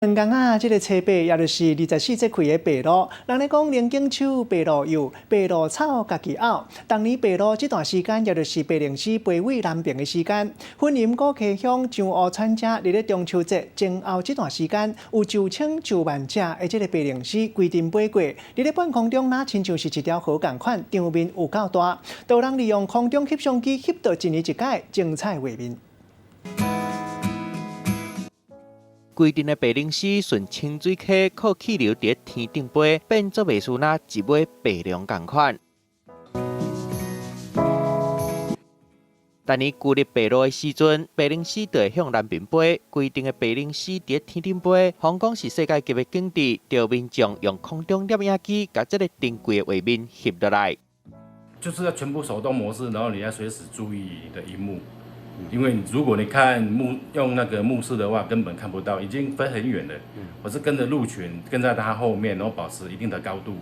兩工仔，這个初八，也就是24節氣的白露。人咧講龍井手，白鷺幼，白鷺草家己漚。逐年白露這段時間，也就是白鷺鷥飛往南爿的時間。雲林古溪鄉彰湖村遮，佇咧中秋節前後這段時間，有上千上萬隻的這个白鷺鷥規陣飛過，佇咧半空中，若親像是一條河仝款，場面有夠大。都人利用空中翕相機翕到一年一擺精彩畫面。規陣的白鷺鷥順清水溪靠氣流佇天頂飛，變做袂輸若一尾白龍仝款。逐年舊曆白露的時陣，白鷺鷥就會向南爿飛。規陣的白鷺鷥佇天頂飛，予人講是世界級的景致。就民眾用空中攝影機，共這个珍貴的畫面翕落來。就是要全部手動模式，然後你要隨時注意你的螢幕。因為如果你看目用那個目視的話，根本看不到，已經飛很遠了。我是跟着鹿群，跟在它後面，然後保持一定的高度。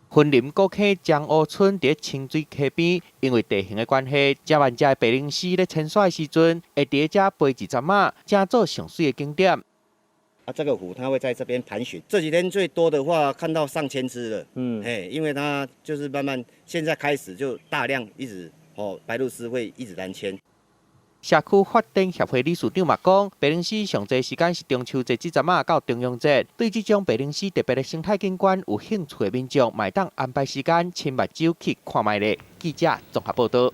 雲林古坑彰湖村佇清水溪邊，因為地形的關係，成萬隻的白鷺鷥咧遷徙的時陣，會佇遮飛一陣仔，成做上媠的景點。啊，這個虎它會在這邊盤旋，這幾天最多的話，看到上千隻了。嘿，因為它就是慢慢，現在開始就大量一直，哦，白鷺鷥會一直南遷。社區發展協會理事長嘛講，白鷺鷥上濟時間是中秋節這陣仔到重陽節。對這種白鷺鷥特別的生態景觀有興趣的民眾，嘛會當安排時間親目睭去看覓咧。記者綜合報導。